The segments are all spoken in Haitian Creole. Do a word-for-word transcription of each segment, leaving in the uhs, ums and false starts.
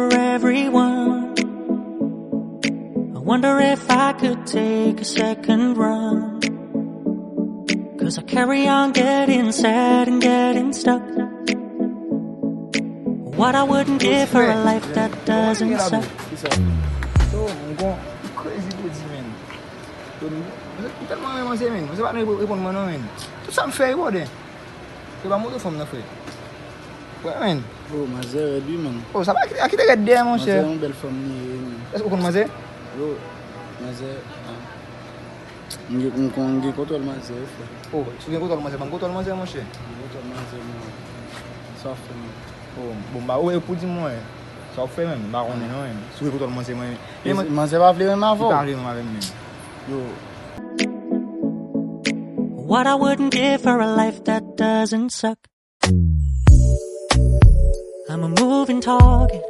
for everyone. I wonder if I could take a second run. Cause I carry on getting sad and getting stuck. What I wouldn't give for a life that doesn't suck. So, m gon crazy body, man. Yo, m, m tèlman renmen manzè, man. Manzè pa t reponn mwen non, man. Tout sa m fè, yo, de. Yo, pa montre fanm nan, frè. Wè, man. Oh, manzè rèd wi, man. Oh, sa pa ki te rèd dèyè, monchè. Manzè yon bèl fanm li ye, man. Èske ou konn manzè? Yo, manzè. Ah. M gen, m konn gen kontwòl manzè, wi, frè. Oh, si w gen kontwòl manzè, ban m kontwòl manzè, monchè. M gen kontwòl manzè, man. Sa w fè, man? Oh, bon, ba, ou, ou pou di mwen. Sa w fè, menm? M pa konnen, non, menm. Si w gen kontwòl manzè, mwen. E manzè pa vle renmen avè w? Li pa vle renmen avè m, menm. Yo. What I wouldn't give for a life that doesn't suck. I'm a moving target.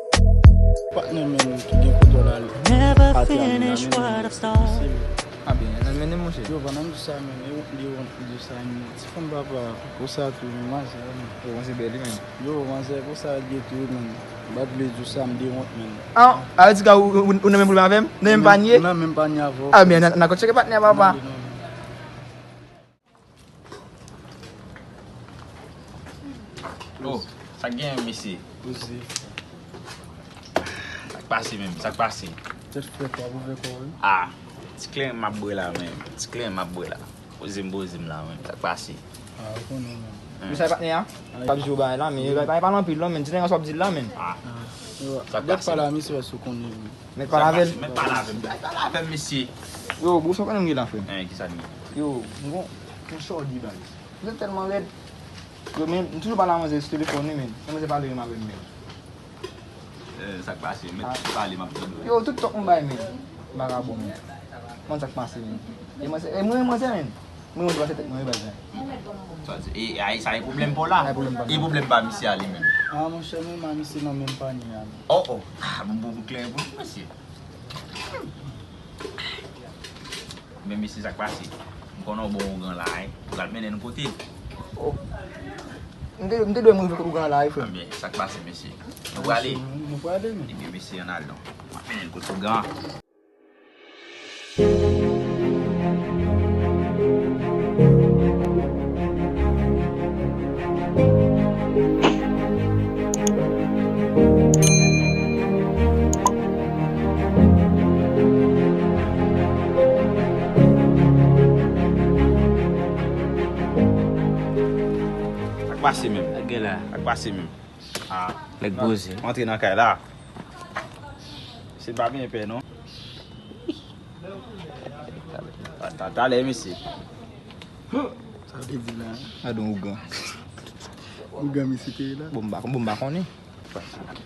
Patnè menm ki gen kontwòl a li. Never finish what I've started. A byen, nan mennen monchè. Yo, pandan m di sa menm, e wont li wont li di sa menm. Ti fanm papa, konsa tou menm, manzè menm. Yo, manzè bèl li menm. Yo, manzè konsa l ye tou menm. M pa t vle di w sa, m de wont menm. Ah, a di ka ou, ou, ou nan menm pwoblèm avè m? Nan menm panye? Nan menm panye avè w. A byen, n a, n a konn tcheke patnè papa. Oh, sa k genyen, mesye? Poze. Sa k pase menm? Sa k pase? Tèt frèt, w ap ouvè kò w wi. Ah, ti kleren m ap bwè la menm. Ti kleren m ap bwè la. Poze m, poze m la menm. Sa k pase? Ah, ou konnen menm. Mesye, patnè a? W ap di w bagay la, men pa pale anpil non, men ti nèg sa w ap di l la, men. Ah. Sa k pase? Dèk pala, mesye, wè si w konnen menm. Mèt pale avè l. Mèt pale avè m, mèt pale avè m, mesye. Yo, bro, sa w konnen m gen la, frè m? Eh, kisa l gen? Yo, m gon yon shorty, baz. Manzè tèlman rèd. Yo, men, m toujou pale a manzè sou telefòn, wi, men. Manzè pa vle renmen avè m, men. Eh, sa k pase? Mèt pale, m ap tande w. Yo, tout tòk m bay, men. Vagabon, men. Mwen sa k pase, men. E manzè, e mwen, manzè, men. Mwen, mwen, se tèt mwen, wi, baz, men. Sa di, e, a, e sa e pwoblèm pa w la? E pwoblèm pa m. E pwoblèm pa misye a, li menm? Ah, monchè, mwen, ma misye nan menm panye a, men. Oh, oh. Ah, bon, bon, bon, klè, bon, mesye. Men mesye, sa k pase? M konnen w bon ougan la, wi. Ou pral mennen n kote? Oh. M te, m te dwe m rive kot ougan la, wi, frè m. Anben, sa k pase, mesye? Nou prale? Nou prale, men. Ebyen, mesye, ann al non. M ap mennen n kote ougan an. Sa k pase menm? Sa k gen la? Sa k pase menm? Ah, nèg poze. Antre nan kay la. Se pa byen pè non. Talè mesye. Sa w te di la? Gade yon ougan. Ougan misye te ye la. Bon, m pa, bon, m pa konnen. Ki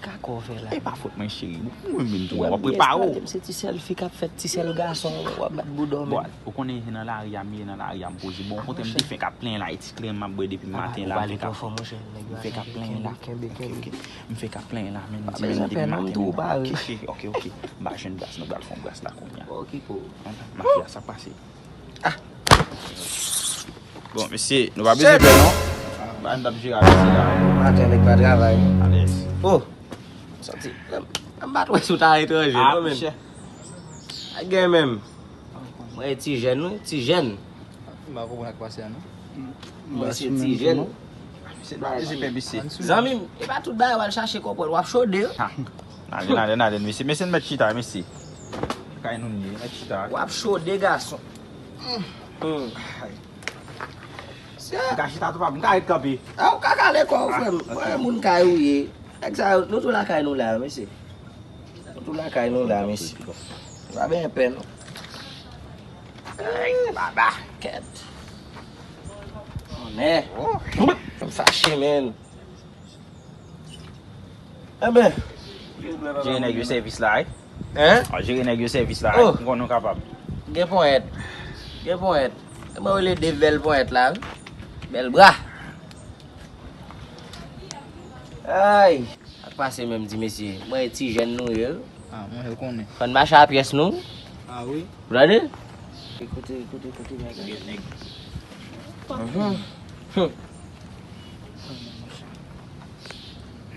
kaka w fè la? E pa fòt mwen cheri. Mwen menm tou w ap prepare w. Se ti sèl fi k ap fèt, ti sèl gason w ap bat bouda w menm. Bon, ou konnen se nan lari a m ye, nan lari a m poze. Bon, ou kontre m te fenk ap plenyen la, e ti kleren m ap bwè depi maten la, m fenk ap, m fenk ap plenyen la. M fenk ap plenyen la, men m di men m depi maten la. Oke, oke, oke. M pa jwenn bras, nou pral fè yon bras la kounye a. Mafya, sa k pase? Ah. Bon, mesye, nou pa bezwen pè non. Bagay m t ap jere avèk se la. Maten nèg pa travay. Alèz. Oh. Sòti. M pa t wè si w ta etranje non men. A gen menm. Mwen e ti jèn wi, ti jèn. M pa konprann sa k pase a non. Mwen se ti jèn. Zanmi m, e pa tout bagay w al chache konprann, w ap chode. Nale, nale, nale, mesye. Mesye, n mèt chita, mesye. Kay nou n ye, n mèt chita. W ap chode, gason. M ka chita tou, papa, m ka ret kanpe. A, ou ka kale kò w, frè m. Mwen, moun kay ou ye. Nèg sa yo, nou tou lakay nou la, mesye. Nou tou lakay nou la, mesye. Pa benyen pè, non. Ay, baba, kèt. Mè. M fache, men. Enben. Jere nèg yo sèvis la, wi. Hein? Jere nèg yo sèvis la, wi. M konnen w kapab. Gen ponyèt. Gen ponyèt. Mwen rele de bèl ponyèt la, wi. Bèl bra. Ay. Sa k pase menm ti mesye? Mwen e ti jèn nou ye wi. Ah, mwen ou konnen. Fò n mache a pyès nou. Ah wi. Ou tande? Kote, kote, kote bagay. Mhm. Hum.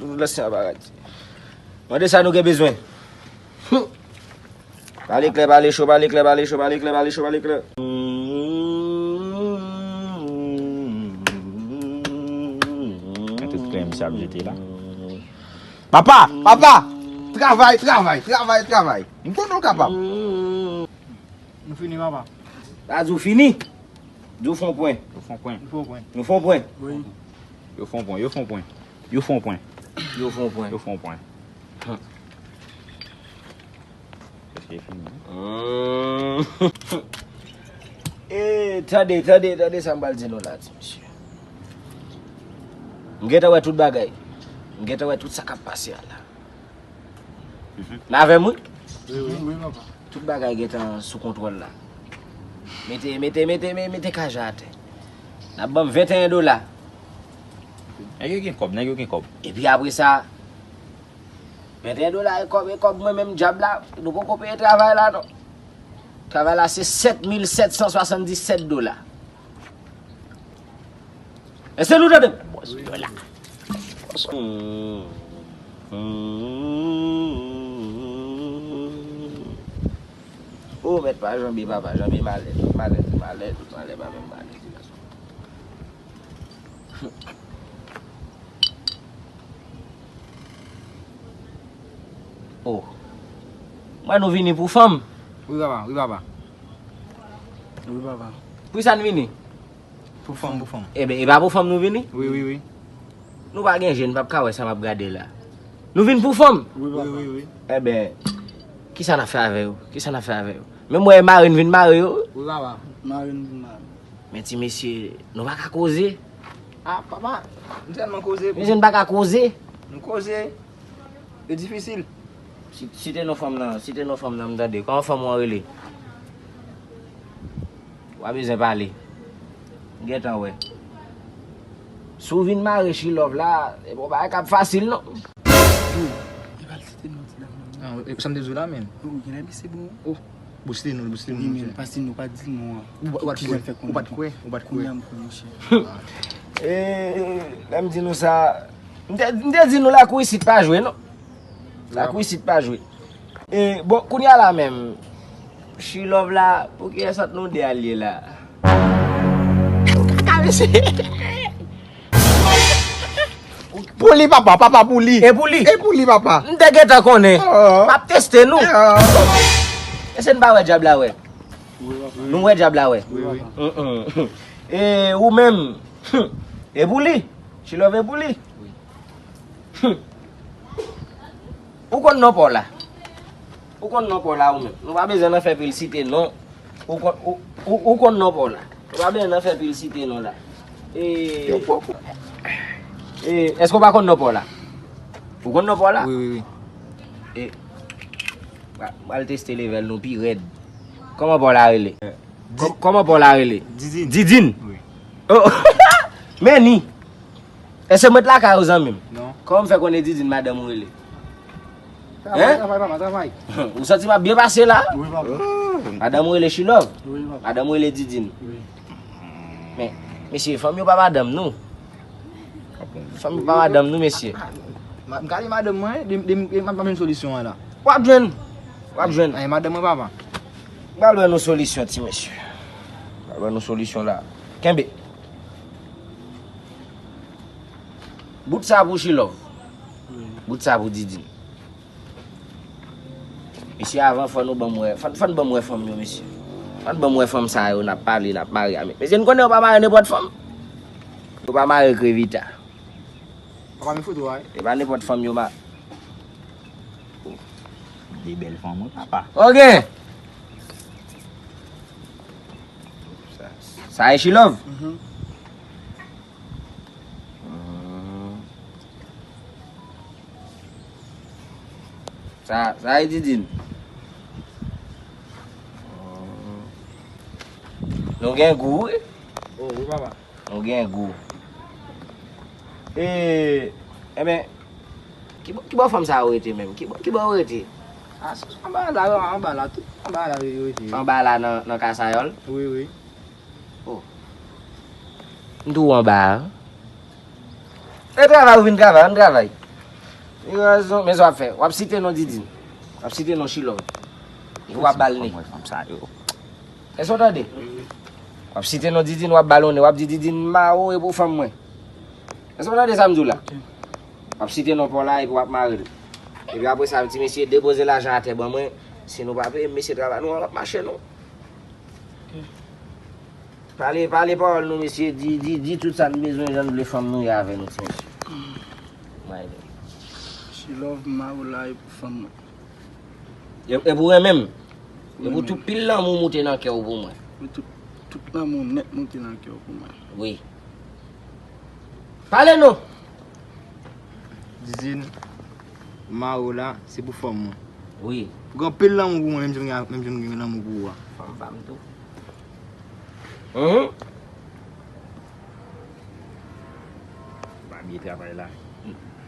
tout lansyen aparati. Mande sa nou gen bezwen. Pale klè, pale cho, pale klè, pale cho, pale klè, pale cho, pale klè. Men tout klè misye ap jete la. Papa! Papa! Travay, travay, travay, travay. M konnen w kapab. Nou fini, papa. Pa di w fini. Di w fon pwen. Yo fon pwen. Nou fon pwen. Nou fon pwen. Wi. Yo fon pwen, yo fon pwen. Yo fon pwen. Yo fon pwen. Yo fon pwen. Èske fini? E, tande, tande, tande sa m pral di nou la, ti mesye. M gentan wè tout bagay. M gentan wè tout sa k ap pase a la. N avè m, wi. Wi, wi, wi, papa. Tout bagay gentan sou kontwòl la. Mete, mete, mete, me- mete kaja atè. N ap ban m venteyen dola. Nèg yo gen kòb, nèg yo gen kòb. Epi apre sa, venteyen dola e kòb, e kòb mwen menm dyab la, nou poko peye travay la non. Travay la se sèt mil sèt san swasanndisèt dola. Èske nou tande? Bòs dola. Bòs. O, mèt pa janbe, papa, janbe malè, malè, malè, malè, pa menm malè. Oh. Mwen nou vini pou fanm. Wi, papa, wi, papa. Wi, papa. Pou sa n vini? Pou fanm, pou fanm. Eben, e pa pou fanm nou vini? Wi, wi, wi. Nou pa gen je, n p ap ka wè sa m ap gade la. Nou vin pou fanm? Wi, papa. Wi, wi, wi. Eben, kisa n ap fè avè yo? Kisa n ap fè avè yo? Men mwen mare n vin mare yo. Wi, papa. Mare n vin mare. Men ti mesye, nou pa ka koze. Ah, papa, nou tèlman koze. Mesye, n pa ka koze. Nou koze. E difisil. Si, site non fanm nan, site non fanm nan, m tande. Kòman fanm ou an rele? W a bezwen pale. M gentan wè. Si w vin mare She Love la, e bon bagay k ap fasil non. Yo, li pral site non ti dam nan. Ah, e, sa m te di w la, men. Yo, genlè misye bon. Oh. Bouch li nou, bouch li nou, monchè. Pase nou pa di non an. Ou pa t kwè, ou pa t kwè, ou pa t kwè. Kounye a m kwè, monchè. E, lè m di nou sa, m te, m te di nou lakou isit pa jwe, non. Lakou isit pa jwe. E, bon, kounye a la menm, She Love la, pou kiyès ant nou de a l ye la? Ou ka mesye. Pou li, papa, papa, pou li. E pou li? E pou li, papa. M te gentan konnen. M ap teste nou. Èske n pa wè dyab la wè? Nou wè dyab la wè? Wi, wi. Mm, mm. E ou menm? E pou li? She Love e pou li? Ou konn non pa w la? Ou konn non pa w la ou menm? Nou pa bezwen nan fè pil site non. Ou konn, ou, ou, ou konn non pa w la. Ou pa bezwen nan fè pil site non la. E, e, èske w pa konn non pa w la? Ou konn non pa w la? Wi, wi, wi. E, m al teste level nou pi rèd. Kòman pa w la rele? Kò-, kòman pa w la rele? Didin. Didin? Wi. Oh, men ni. Èske mwen t lakay ou, zanmi m? Non. Kòman m fè konnen Didin madanm ou rele? Travay, travay, papa, travay. Ou santi m ap byen pase la? Wi, papa. Madanm ou rele She Love? Wi, papa. Madanm ou rele Didin? Wi. Men, mesye, fanm yo pa madanm nou. Fanm yo pa madanm nou, mesye. M gade madanm mwen, m ap jwenn solisyon an la. W ap jwenn. W ap jwenn. Ay, madanm mwen, papa. M pral ban nou solisyon, ti mesye. M pral ban nou solisyon la. Kenbe. Bout sa pou She Love. Bout sa pou Didin. Mesye, avan, fò nou ban m wè, fò, fò n ban m wè fanm yo, mesye. Fò n ban m wè fanm sa yo, n ap pale, n ap mare a. Mesye, n konnen yo pa mare nenpòt fanm. Yo pa mare Krevita. Papa, men foto a, wi. E pa nenpòt fanm yo ma-, de bèl fanm, wi, papa. Ok. Sa, sa e She Love? Mhm. Hmm. Sa, sa e Didin? Hmm. Nou gen gou, wi. Oh, wi, papa. Nou gen gou. E, enben, ki bò, ki bò fanm sa yo rete menm? Ki bò, ki bò yo rete? Ah, se anba la, anba la, tout anba la yo rete. Anba la nan, nan Kasayòl? Wi, wi. Oh. M tou anba a. E travay, ou vin travay, ann travay. Li gen rezon, men sa w ap fè. W ap site non Didin. W ap site non She Love. Epi w ap ba l nen. Èske w tande? W ap site non Didin, w ap ba l nen, w ap di, "Didin, m mare w e pou fanm mwen." Èske w tande sa m di w la? W ap site non pa w la epi w ap mare l. Epi apre sa, ti mesye depoze lajan atè ban mwen. Si nou pa peye m, mesye, travay nou an p ap mache non. Pale, pale pawòl nou, mesye. Di, di, di tout sa n bezwen, jan n vle fanm nou ye avè nou, ti mesye. Mwen, She Love, m mare w la e pou fanm mwen. E, e pou renmen m. E pou tout pil lanmou moute nan kè w pou mwen. Pou tout, tout lanmou nèt moute nan kè w pou mwen. Wi. Pale non. Didin, m mare w la, se pou fanm mwen. Wi. Ou gen anpil lanmou pou mwen, menm jan m gen, menm jan m gen lanmou pou ou a. Fanm pa m tou. Mhm. Bad Li travay la.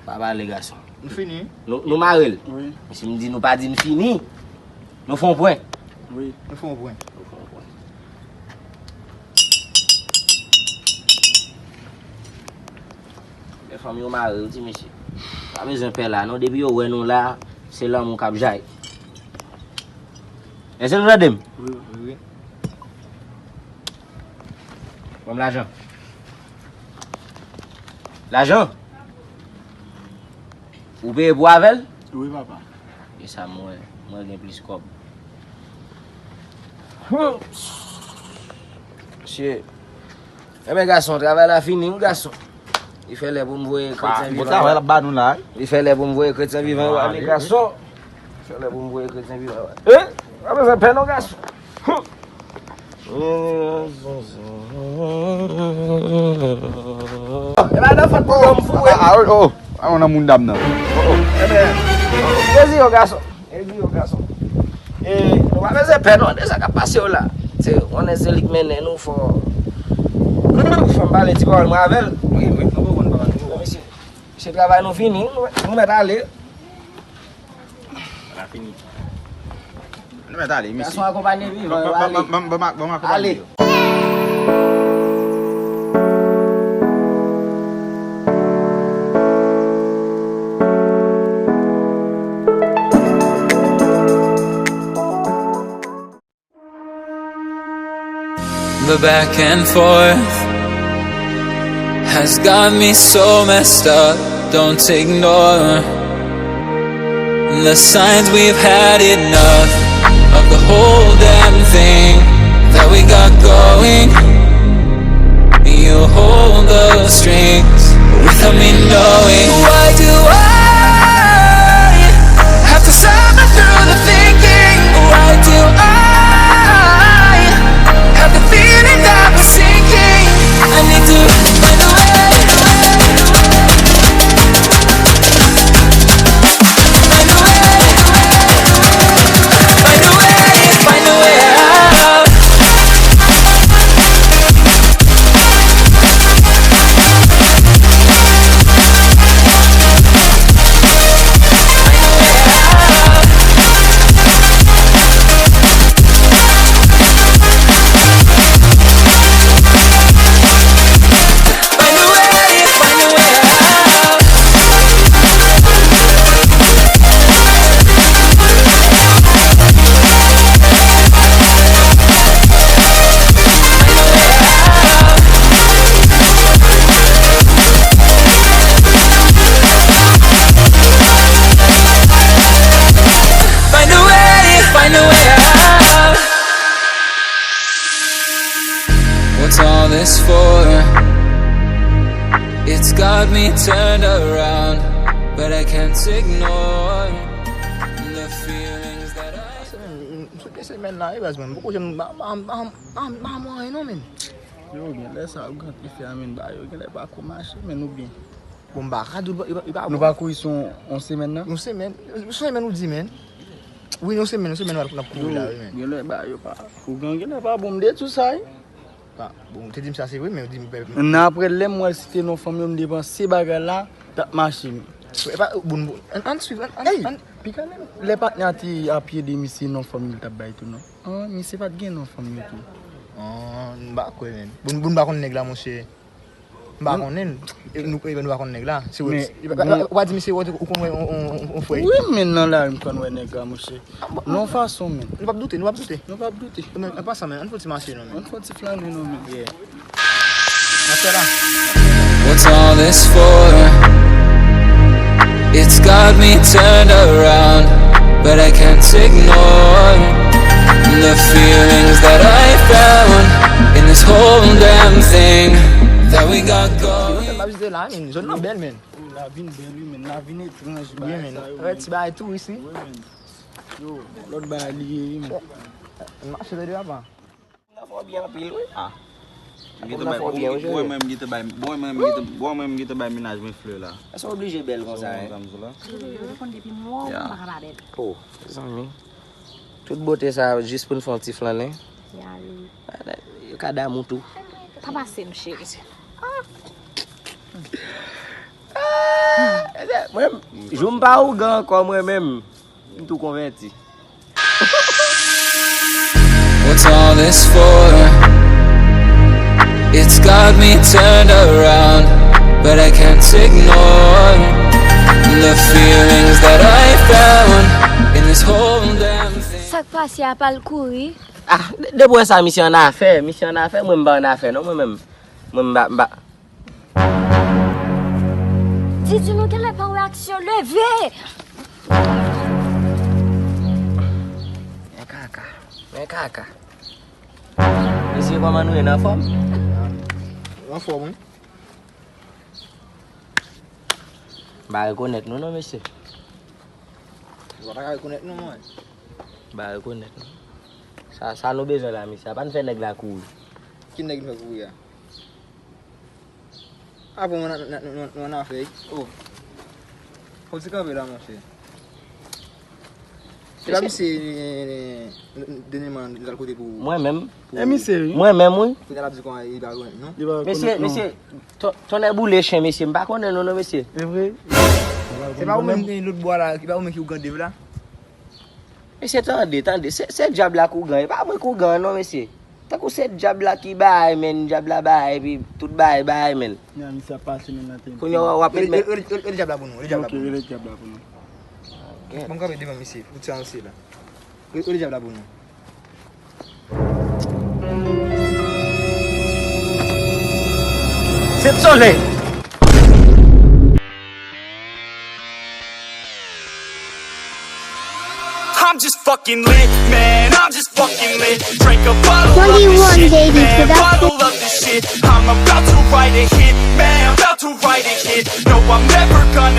Pa pale, gason. Nou fini? Nou, nou mare l. Wi. Si m di nou pa di n fini, nou fè yon pwen. Wi. Nou fè yon pwen. Nou fè yon pwen. Men fanm yo mare wi, ti mesye. Pa bezwen pè la, non. Depi yo wè nou la, se lanmou k ap jayi. Èske nou tande m? Wi, wi. Ban m lajan. Lajan? Ou peye pou avè l? Wi, papa. E sa m wè, mwen gen plis kòb. Mesye. Enben, gason, travay la fini, wi, gason. Li fè lè pou m voye kretyen vivan yo. Bon travay l ap ba nou la, wi. Li fè lè pou m voye kretyen vivan yo ale, gason. Li fè lè pou m voye kretyen vivan yo ale. E pa bezwen pè non, gason. E pa nan fòt pou yo m foure. A, a, oh, oh. A, on nan moun dam nan. Oh, oh. Enben, plezi yo, gason. Plezi yo, gason. E nou pa bezwen pè non de sa k ap pase yo la. Se, ou konnen se li k mennen nou, fò, fò m pale ti pawòl mwen avè l. Wi, wi, nou konprann, papa, nou konprann. Mesye, mesye, travay nou fini, nou, nou mèt ale. Sa fini. Nou mèt ale, mesye. Gason akonpanye vivan yo ale. Ban m akonpanye yo. The back and forth has got me so messed up. Don't ignore the signs, we've had enough of the whole damn thing that we got going. You hold the strings without me knowing. Why do I have to suffer through the thinking? Why do I have the feeling that we're sinking? I need to find a way, find a way, find a way, find a way out. Find a way, find a way out. What's all this for? It's got me turned around, but I can't ignore the feelings that I... M sot de semèn la wi baz, mwen m poko janm, m pa, m pa, m pa, m pa, m pa mwen non, men. Yo, genlè sa ap gate fè a, men, ba yo genlè pa ko mache, men, oubyen. Bon, m pa ka di w, li pa, li pa bon. Nou pa kouri sou yon, yon semèn nan? Yon semèn, yon semèn ou di, men. Wi, yon semèn, yon semèn n ap kouri la, wi, men. Genlè ba yo pa, kouran genlè pa bon, m de tou sa, wi. Pa, bon, ou te di m sa, se vre, men ou di m pè. Nan apre, lè m wè l site non fanm yo, m te panse bagay la t ap mache, men. E pa, bon, bon, ann, ann swiv, ann, ann, ann. Pi kanmenm, lè patnè a te ap ede misye non fanm yo, l t ap bay tou, non. An, misye pa t gen non fanm yo tou. An, m pa kwè, men. Bon, bon, m pa konn nèg la, monchè. M pa konnen l. E nou, e nou pa konn nèg la. Se ou, ou pa di misye ou konn wè on, on, on, on frè. Wi, men nan lari m konn wè nèg la, monchè. Non fason, men. Nou p ap doute, nou p ap doute. Nou p ap doute. Men, an pasan, men, ann fè yon ti mache, non, men. Ann fè yon ti flane, non, men. Yeah. N ap fè la. What's all this for? It's got me turned around, but I can't ignore the feelings that I found in this whole damn thing that we got going. M ap vizite la, men. Zòn nan bèl, men. Wi, la vin bèl, wi, men. La vin etranj, wi, bagay men. Sa yo, men. Ti bagay touris, wi. Wi, men. Yo, lòt bagay li ye, wi, men. M mache tande apa. Nan fè w byen anpil, wi. Ah. Mwen gentan bay, mwen menm gentan bay, mwen menm gentan, mwen menm gentan bay mennaj mwen flè la. Sa oblije bèl konsa, hein? Sa konn depi mwen, mwen pa ka pa bèl. Oh, zanmi. Tout bote sa jis pou n fè yon ti flannen. Ya, wi. Yo ka damou tou. Pa pase m, cheri. Ah. Mwen, jou m pa ougan ankò, mwen menm, m tou konvèti. What's all this for? It's got me turned around, but I can't ignore the feelings that I found in this whole damn thing. Sa k pase a, pa l kouri? Ah, de- depi w wè sa, misye annafè, misye annafè, mwen m pa annafè non, mwen menm. Mwen m pa, m pa. Didi, nou genlè pa wè aksyon, leve! Men kaka, men kaka. Mesye, kòman nou ye, n anfòm? Anfòm, wi. M pa rekonèt nou non, mesye. Ou pa ka rekonèt nou, mwen. M pa rekonèt nou. Sa, sa nou bezwen la, mesye? Apa n fè nèg la kouri? Ki nèg nou fè kouri a? Avan mwen nan, nan, nan, nan afè. Oh. Fò w ti kanpe la, monchè. Se pa misye, eh, eh, dènyèman, nou t al kote pou. Mwen menm. Pou e misye, wi. Mwen menm, wi. Kounye a l ap di kòman li pa rekonèt nou. Li pa rekonèt nou. Mesye, mesye, tonnè boule chen, mesye. M pa konnen nou non, mesye. E vre? Se pa ou menm ki lòt bò la, se pa ou menm ki ougan Dave la? Mesye, tande, tande. Se, se dyab la k ougan. E pa mwen k ougan, non, mesye. Tankou se dyab la ki bay, men, dyab la bay, epi tout bay, bay, men. Kounye a w ap met, met. Rele dyab la pou nou, rele dyab la pou nou. Ok, rele dyab la pou nou. Bon, m kanpe devan misye, pou ti anonse la. Rele dyab la pou nou. Sèt solèy. I'm just fucking lit, man. I'm just fucking lit. Drink a bottle of this shit, man. Bottle of this shit. I'm about to write a hit, man. About to write a hit. No, I'm never gonna